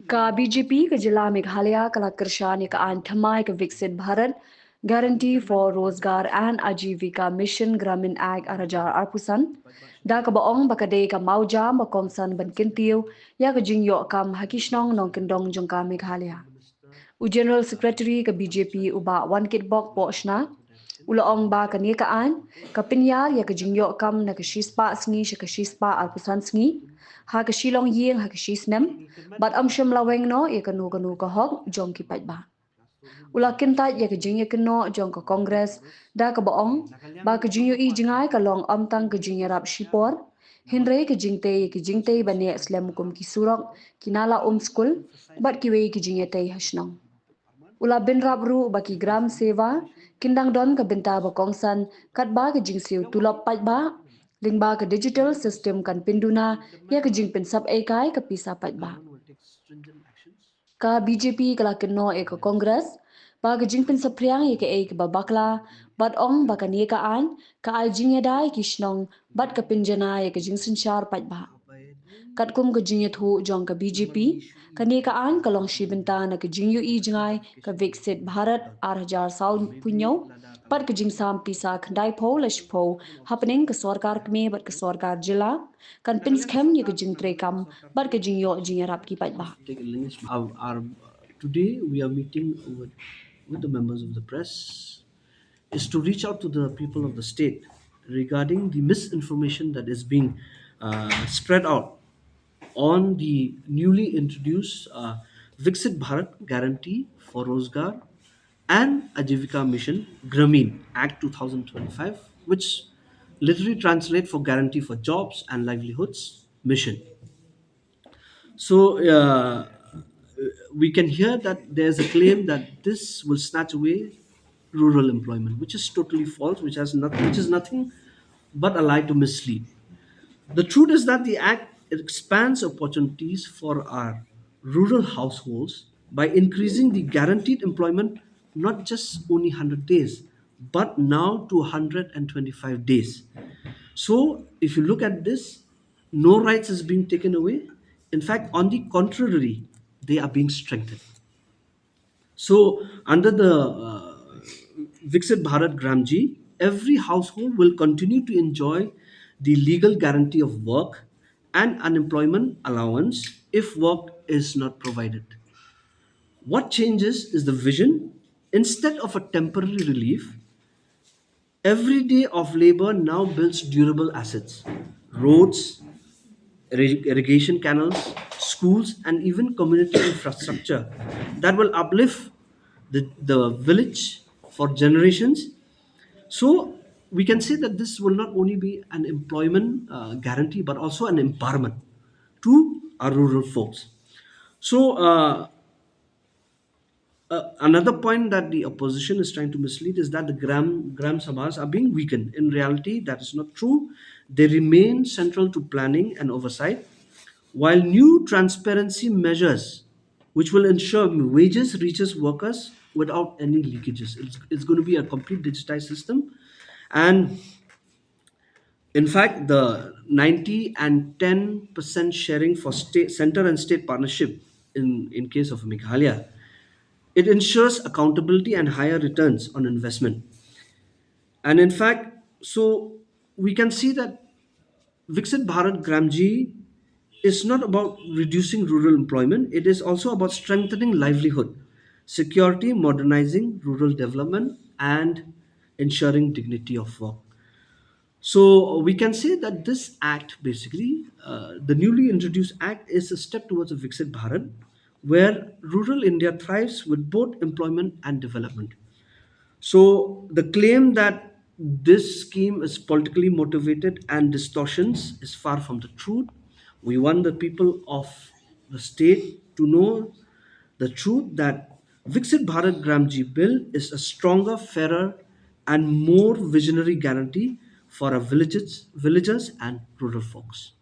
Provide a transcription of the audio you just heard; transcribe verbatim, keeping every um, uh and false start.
Ka B J P ka jylla Meghalaya ka la kyrshan ïa ka aiñ thymmai ka Viksit Bharat Guarantee for Rozgar and Ajivika Mission Gramin Act ar hajar arphew san, da kaba ong ba ka dei ka mawjam ba kongsan ban kyntiew ïa ka jingïoh kam ha ki shnong nongkyndong jong ka Meghalaya. U General Secretary ka B J P u Bah Wankitbok Pohshna u la ong ba kane ka aiñ ka pynïar ïa ka jingïoh kam na ka shispah sngi sha ka shispah arphew san sngi ha ka shilyngngieng ha ka shisnem, bad ym shym la weng noh ïa kano kano ka hok jong ki paidbah. U la kyntait ïa ka jingïakynnoh jong ka Congress da kaba ong ba ka jingïohi jngai ka long ym tang ka jingïarap shipor, hynrei ka jingtei ïa ki jingtei ba neh slem kum ki surok, ki nala umskul bad kiwei ki jingïatei ha shnong. U la bynrap ruh ba ki Gram Seva kin dang don ka bynta ba kongsan katba ka jingsiew tulop paidbah lyngba ka digital system kan pynduna ïa ka jingpynsap eikai ka pisa paidbah. Ka B J P ka la kynnoh ïa ka Congress ba ka jingpynsaphriang ïa kaei kaba bakla, bad ong ba kane ka aiñ ka ai jingïada ïa ki shnong bad ka pynjanai ïa ka jingsynshar paidbah. Katkum ka jingïathuh jong ka B J P, kane ka aiñ ka long shi bynta na ka jingïohi jngai ka Viksit Bharat ar hajar sawphew hynñiew bad ka jingsam pisa khyndaiphew lashiphew hapdeng ka sorkar kmie bad ka sorkar jylla kan pynskhem ïa ka jingtreikam bad ka jingïoh jingïarap ki paidbah. Take a lineage. Our, our, today we are meeting with, with the members of the press is to reach out to the people of the state regarding the misinformation that is being uh, spread out on the newly introduced uh, Viksit Bharat Guarantee for Rozgar and Ajivika Mission Grameen Act two thousand twenty-five, which literally translate for Guarantee for Jobs and Livelihoods Mission. So uh, we can hear that there's a claim that this will snatch away rural employment, which is totally false, which has not, which is nothing but a lie to mislead. The truth is that the act expands opportunities for our rural households by increasing the guaranteed employment not just only hundred days, but now to hundred and twenty-five days. So if you look at this, no rights is being taken away. In fact, on the contrary, they are being strengthened. So under the uh, Viksit Bharat Gramjee, every household will continue to enjoy the legal guarantee of work and unemployment allowance if work is not provided. What changes is the vision. Instead of a temporary relief, every day of labor now builds durable assets, roads, irri- irrigation canals, schools, and even community infrastructure that will uplift the, the village for generations. So we can say that this will not only be an employment uh, guarantee but also an empowerment to our rural folks. So uh, uh, another point that the opposition is trying to mislead is that the Gram, Gram Sabhas are being weakened. In reality, that is not true. They remain central to planning and oversight, while new transparency measures which will ensure wages reaches workers without any leakages. It's, it's going to be a complete digitized system. And in fact, the ninety and ten percent sharing for state, center and state partnership in, in case of Meghalaya, it ensures accountability and higher returns on investment. And in fact, so we can see that Viksit Bharat Gramjee is not about reducing rural employment. It is also about strengthening livelihood, security, modernizing rural development, and ensuring dignity of work. So we can say that this act, basically, uh, the newly introduced act, is a step towards a Viksit Bharat, where rural India thrives with both employment and development. So the claim that this scheme is politically motivated and distortions is far from the truth. We want the people of the state to know the truth that Viksit Bharat Gramjee Bill is a stronger, fairer, and more visionary guarantee for our villages, villagers and rural folks.